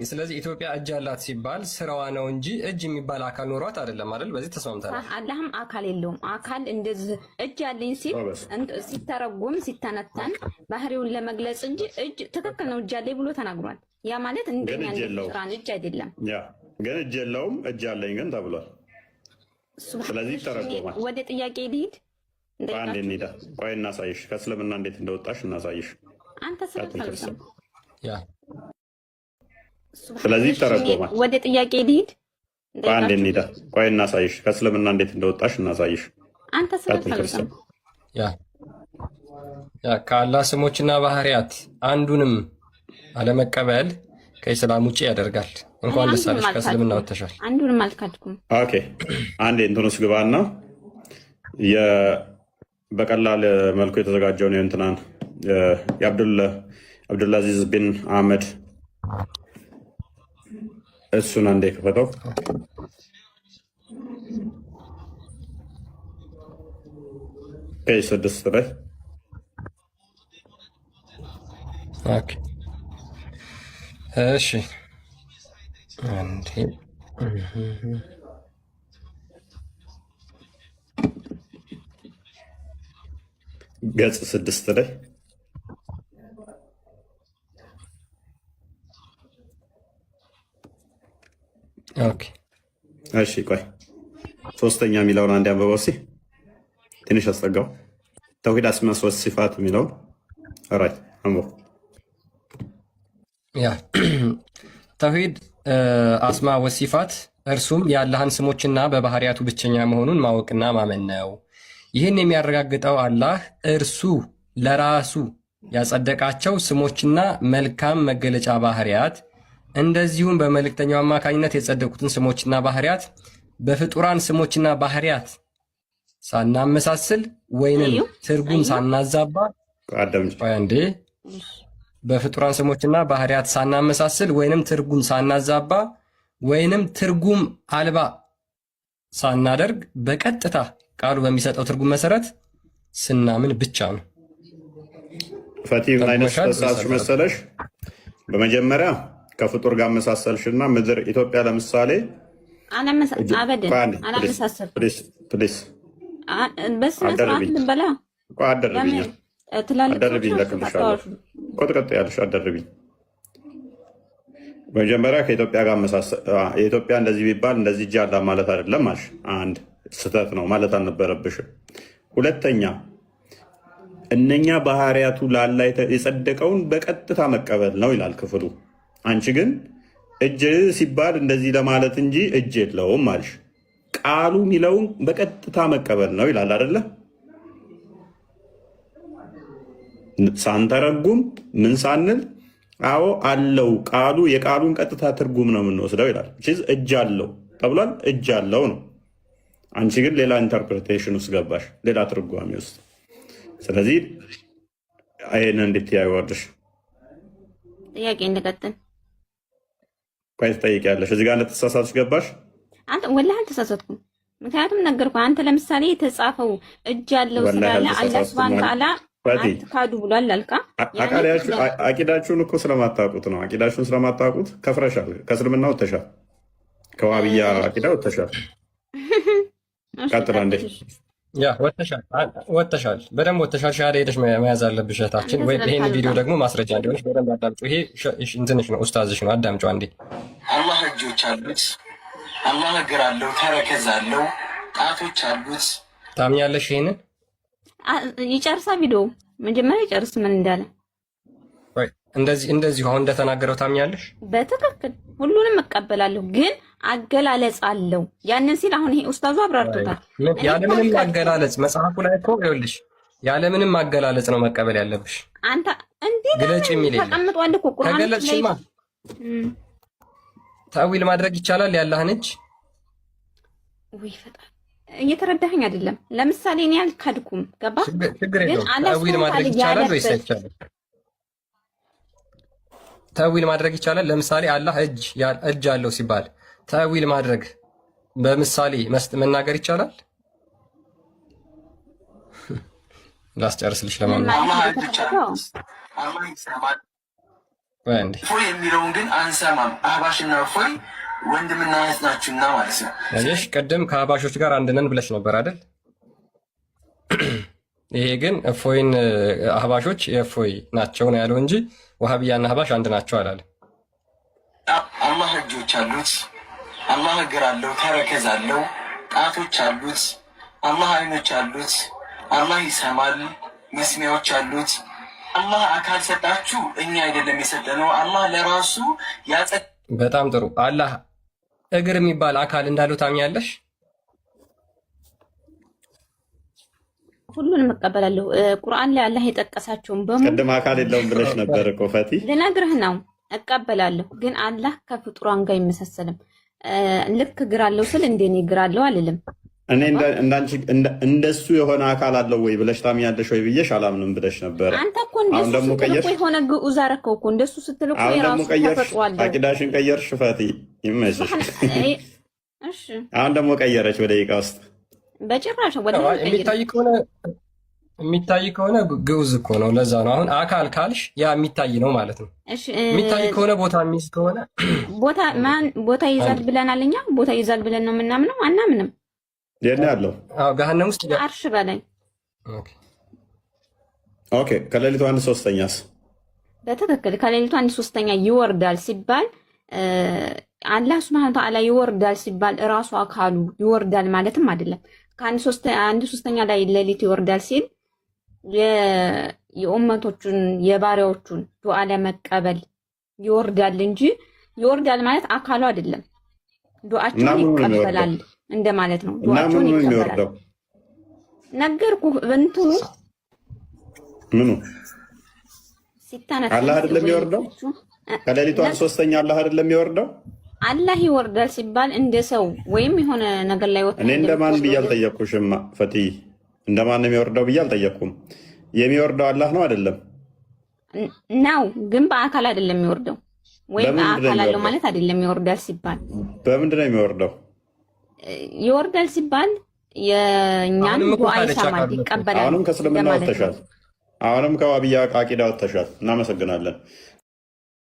ስለዚህ ኢትዮጵያ እጅ አላት ሲባል ስራዋ ነው እንጂ እጅ የሚባል አካል ኖሯት አይደለም አይደል? በዚህ ተስማምተናል። አላህም አካል የለውም። አካል እንደዚህ እጅ አለኝ ሲል ሲተረጎም ሲተነተን ባህሪውን ለመግለጽ እንጂ እጅ ትክክል ነው፣ እጅ አለኝ ብሎ ተናግሯል። ያ ማለት እንደኛ ስራን እጅ አይደለም፣ ግን እጅ የለውም፣ እጅ አለኝ ግን ተብሏል። ስለዚህ ይተረጎማል። ወደ ጥያቄ ልሂድ። አንዴ እንሂዳ። ቆይ እናሳይሽ፣ ከእስልምና እንዴት እንደወጣሽ እናሳይሽ። አንተ ስለፈልሰም ስለዚህ ይተረጎማል። ወደ ጥያቄ ልሂድ። አንዴ እንሂዳ። ቆይ እናሳይሽ፣ ከእስልምና እንዴት እንደወጣሽ እናሳይሽ። አንተ ስለፈልሰም ያ ከአላህ ስሞችና ባህሪያት አንዱንም አለመቀበል ከኢስላም ውጭ ያደርጋል። እንኳን ደስ አለሽ፣ ከእስልምና ወጥተሻል። አንዱንም አልካድኩም። Okay፣ አንዴ እንትን ውስጥ ግባና በቀላል መልኩ የተዘጋጀውን የእንትናን የአብዱልአዚዝ ቢን አህመድ እሱን አንዴ ክፈተው። Page 6 ላይ። Okay፣ እሺ፣ አንዴ። ገጽ 6 ላይ። Okay። እሺ፣ ቆይ፣ ሶስተኛ የሚለውን አንድ አንብበው እስኪ፣ ትንሽ አስጠጋው። ተውሂድ አስማ ወሲፋት የሚለውን፣ right፣ አንብበው። ያ፣ ተውሂድ አስማ ወሲፋት እርሱም የአላህን ስሞችና በባህሪያቱ ብቸኛ መሆኑን ማወቅና ማመን ነው። ይህን የሚያረጋግጠው አላህ እርሱ ለራሱ ያጸደቃቸው ስሞችና መልካም መገለጫ ባህሪያት፣ እንደዚሁም በመልእክተኛው አማካኝነት የጸደቁትን ስሞችና ባህሪያት በፍጡራን ስሞችና ባህሪያት ሳናመሳስል ወይንም ትርጉም ሳናዛባ፣ ቆይ አንዴ፣ በፍጡራን ስሞችና ባህሪያት ሳናመሳስል ወይንም ትርጉም ሳናዛባ ወይንም ትርጉም አልባ ሳናደርግ በቀጥታ ቃሉ በሚሰጠው ትርጉም መሰረት ስናምን ብቻ ነው። ፈቲ፣ ምን አይነት ተሳሳትሽ መሰለሽ? በመጀመሪያ ከፍጡር ጋር መሳሰልሽ እና ምድር ኢትዮጵያ ለምሳሌ አላመሳሰልኩም። Please። በስነ ስርዓት ልበላ። አደርብኝ አደርብኝ፣ ለቅልሻለሁ። ቆጥቀጥ ያለሽ አደርብኝ። መጀመሪያ ከኢትዮጵያ ጋር የኢትዮጵያ እንደዚህ ቢባል እንደዚህ እጅ አላ ማለት አይደለም አልሽ። አንድ ስህተት ነው ማለት አልነበረብሽም። ሁለተኛ እነኛ ባህሪያቱ ላላ የጸደቀውን በቀጥታ መቀበል ነው ይላል ክፍሉ። አንቺ ግን እጅ ሲባል እንደዚህ ለማለት እንጂ እጅ የለውም አልሽ። ቃሉ የሚለውን በቀጥታ መቀበል ነው ይላል አይደለ? ሳንተረጉም ምን ሳንል፣ አዎ አለው ቃሉ፣ የቃሉን ቀጥታ ትርጉም ነው የምንወስደው ይላል። እጅ አለው ተብሏል። እጅ አለው ነው። አንቺ ግን ሌላ interpretation ውስጥ ገባሽ፣ ሌላ ትርጓሜ ውስጥ። ስለዚህ ይህን እንዴት ያይወርድሽ? ጥያቄ እንቀጥል። ቆይ፣ ትጠይቂያለሽ። እዚህ ጋር እንደተሳሳትሽ ገባሽ? አንተ ወላሂ አልተሳሳትኩም። ምክንያቱም ነገርኩህ። አንተ ለምሳሌ የተጻፈው እጅ አለው ስላለ አላህ ሱብሃነሁ ወተዓላ አትካዱ ብሏል አልካ። አቂዳችሁን እኮ ስለማታውቁት ነው። አቂዳችሁን ስለማታውቁት ከፍረሻል። ከእስልምና ወጥተሻል። ከዋብያ አቂዳ ወጥተሻል። ቀጥላ እንዴ። Yeah፣ ወጥተሻል፣ ወጥተሻል፣ በደንብ ወጥተሻል። ሻሃዳ ሄደሽ መያዝ አለብሽ እህታችን። ወይ ይሄን ቪዲዮ ደግሞ ማስረጃ እንዲሆንሽ በደንብ አዳምጪው። ይሄ እንትንሽ ነው፣ ኡስታዝሽ ነው። አዳምጪው አንዴ። አላህ እጆች አሉት፣ አላህ እግር አለው፣ ተረከዝ አለው፣ ጣቶች አሉት። ታምኛለሽ ይሄንን? ይጨርሳ፣ ቪዲዮ መጀመሪያ ይጨርስ ምን እንዳለ። እንደዚህ እንደዚሁ አሁን እንደተናገረው ታምኛለሽ? በትክክል ሁሉንም እቀበላለሁ፣ ግን አገላለጽ አለው። ያንን ሲል አሁን ይሄ ኡስታዙ አብራርቶታል። ያለምንም አገላለጽ መጽሐፉ ላይ እኮ ይኸውልሽ፣ ያለምንም አገላለጽ ነው መቀበል ያለብሽ። አንተ እንዴት ግለጭ የሚል የለም። ተቀምጧል እኮ ቁርአን ላይ። ከገለጽሽማ ተአዊል ማድረግ ይቻላል ያላህን እጅ? ወይ ፈጣሪ፣ እየተረዳኸኝ አይደለም። ለምሳሌ እኔ አልካድኩም፣ ገባ? ችግር የለውም። ተአዊል ማድረግ ይቻላል ወይስ አይቻልም? ተአዊል ማድረግ ይቻላል። ለምሳሌ አላህ እጅ እጅ አለው ሲባል ተአዊል ማድረግ በምሳሌ መናገር ይቻላል? ላስጨርስልሽ ለማለት። እፎይ የሚለውን ግን አንሰማም። አህባሽና እፎይ ወንድምና እህት ናችሁና ማለት ነው። አየሽ፣ ቅድም ከአህባሾች ጋር አንድ ነን ብለሽ ነበር አይደል? ይሄ ግን እፎይን አህባሾች የእፎይ ናቸው ነው ያለው እንጂ ወሃቢያና አህባሽ አንድ ናቸው አላለ። አላህ እጆች አሉት፣ አላህ እግር አለው፣ ተረከዝ አለው፣ ጣቶች አሉት፣ አላህ አይኖች አሉት፣ አላህ ይሰማል፣ መስሚያዎች አሉት። አላህ አካል ሰጣችሁ፣ እኛ አይደለም የሰጠነው። አላህ ለራሱ ያጸ በጣም ጥሩ። አላህ እግር የሚባል አካል እንዳለው ታምኛለሽ? ሁሉንም እቀበላለሁ። ቁርአን ላይ አላህ የጠቀሳቸውን በሙሉ ቅድም አካል የለውም ብለሽ ነበር እኮ ፈቲ። ልነግርህ ነው፣ እቀበላለሁ። ግን አላህ ከፍጡራን ጋር አይመሳሰልም። ልክ እግር አለው ስል እንደኔ እግር አለው አልልም። እኔ እንደሱ የሆነ አካል አለው ወይ ብለሽ ታምኛለሽ ወይ ብዬሽ አላምንም ብለሽ ነበረ። አንተ እኮ እንደሱ ስትል እኮ የሆነ ግዑዝ አደረከው እኮ። እንደሱ ስትል እኮ አሁን ደግሞ የራሱ ቀየርሽ፣ ተፈጥሮ አለው። አቂዳሽን ቀየርሽ። ፈቲ ይመችሽ። እሺ አሁን ደግሞ ቀየረች በደቂቃ ውስጥ። በጭራሽ ወደ የሚታይ ከሆነ ግዑዝ እኮ ነው። ለዛ ነው አሁን አካል ካልሽ ያ የሚታይ ነው ማለት ነው። እሺ የሚታይ ከሆነ፣ ቦታ የሚይዝ ከሆነ ቦታ ማን ቦታ ይይዛል ብለናል። እኛ ቦታ ይይዛል ብለን ነው የምናምነው? አናምንም። የት ነው ያለው? አዎ ገሃነም ውስጥ አርሽ በላይ። Okay። Okay፣ ከሌሊቱ አንድ ሶስተኛስ? በትክክል ከሌሊቱ አንድ ሶስተኛ ይወርዳል ሲባል፣ አላህ ሱብሐነሁ ወተዓላ ይወርዳል ሲባል እራሱ አካሉ ይወርዳል ማለትም አይደለም። ከአንድ ሶስተኛ ላይ ሌሊት ይወርዳል ሲል የኡመቶቹን የባሪያዎቹን ዱዓ ለመቀበል ይወርዳል እንጂ ይወርዳል ማለት አካሉ አይደለም። ዱዓቸውን ይቀበላል እንደማለት ነው። ዱዓቸውን ይቀበላል። ነገርኩህ እንትኑ ምኑ ሲተነተን አላህ አይደለም የሚወርደው? ከሌሊቱ አንድ ሶስተኛ አላህ አይደለም የሚወርደው? አላህ ይወርዳል ሲባል እንደ ሰው ወይም የሆነ ነገር ላይ ወጥቶ እኔ እንደማን ብዬ አልጠየቅኩሽም ፈቲ። እንደማን ነው የሚወርደው ብዬ አልጠየቅኩም። የሚወርደው አላህ ነው አይደለም? ነው፣ ግን በአካል አይደለም የሚወርደው፣ ወይም አካል አለው ማለት አይደለም። ይወርዳል ሲባል በምንድን ነው የሚወርደው? ይወርዳል ሲባል የእኛን ዱዓ ይሰማል፣ ይቀበላል። አሁንም ከእስልምና ወጥተሻል። አሁንም ከዋብያ አቂዳ ወጥተሻል። እናመሰግናለን።